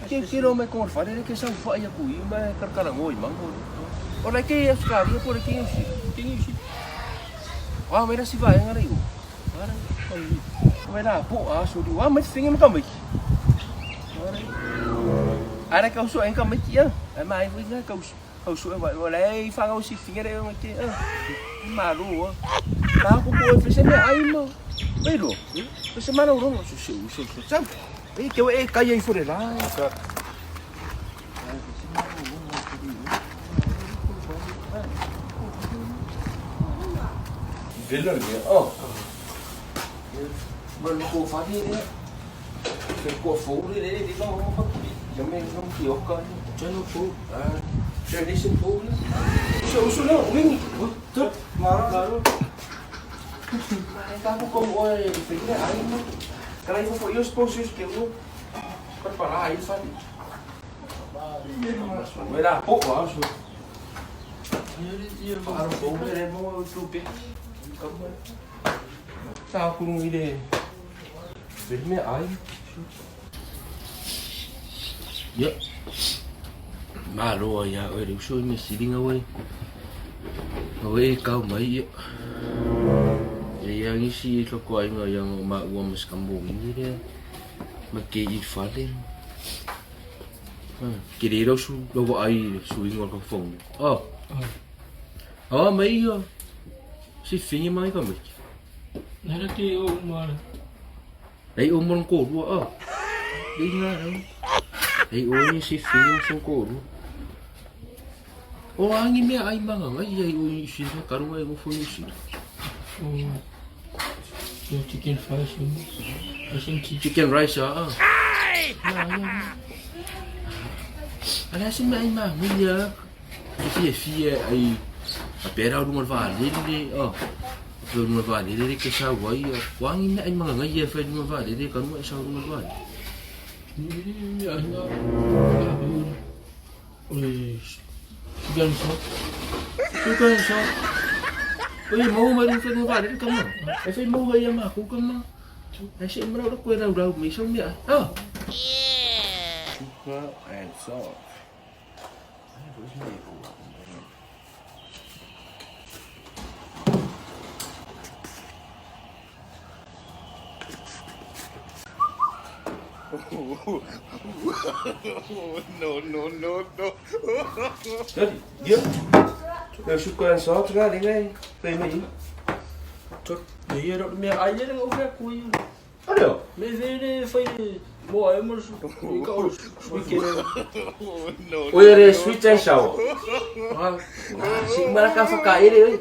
Ke tiro mai ko whare le ke sau whai aku i mai karakara ngoi mango. O lai ke Australia po le ke New Zealand. Ke New Zealand. Wa mai si vaenga le u. Ara. Mai la po a so di wa mai finge ma ka mai. Ara. Ara ka uso en ka mai ki a. Ai mai fu nga ka uso. Ka uso e wa wa lai fa ga si finge le nga ke a. Ma lo. Ta ko ko e se me ai mo. Mai lo. Se ma lo ro so so so so. E ke e kai ai fore la. Vela le oh. Ma no ko fa ni le. Ke ko fo le le le no mo pa ki. Ya me no ki o ka ni. Channel 4. Ah. Generation 4 ni. So so no wingi. Tut Maro. Ka ko ko oi fe le ai mo. Kala ifo fo yo sponsors ke mo. Pa pa la ai fa ni. Wera po wa so. Aro po le mo tu pe. Kamu. Sa ku ngi le. Fe me ai. Yo. Malo ia oi le uso i me silinga oi. Oi kau mai ia. Ia ia ngisi i loko ai nga ia ngo ma ua mas kambo ngi le. Ma ke i fale. Ke le rau su lau ai su ingo ka phone. Oh. Oh mai ia. Si fingi mai ka mai. Nara te o mara. Ei o mon ko rua oh. Ei nga rau. Ei o ni si fingi mo son ko rua. O angi mea ai manga ngai ia i o i sira karunga e ngofo i sira. O chicken rice. Asin chi. Chicken rice ah. Ya ya. Ala si mea ai manga ia. Ke fia fia ai a pera o lunga le vaalele oh. A pera o lunga le vaalele le ke sau ai. O angi mea ai manga ngai ia fai lunga le vaalele karunga e sau lunga le vaalele. Ni ai nga. Oi. Chicken shop. Chicken shop. Oi mau mai lunga le vaalele kama. E fai mau ai ma ku kama. Ai se mara ora koe rau rau mai sau mea. Ah. Sugar and salt. No, no, no, no. Ia. Leo sugar and salt nga le ngai. Pe mai. Ia ro mea ai le ngau fea kui. Aleo. Me vere fai mo ai mo su. I ka o su ke le. No, Oi re sweet and sour. Ah, Si mara ka whakaere oi.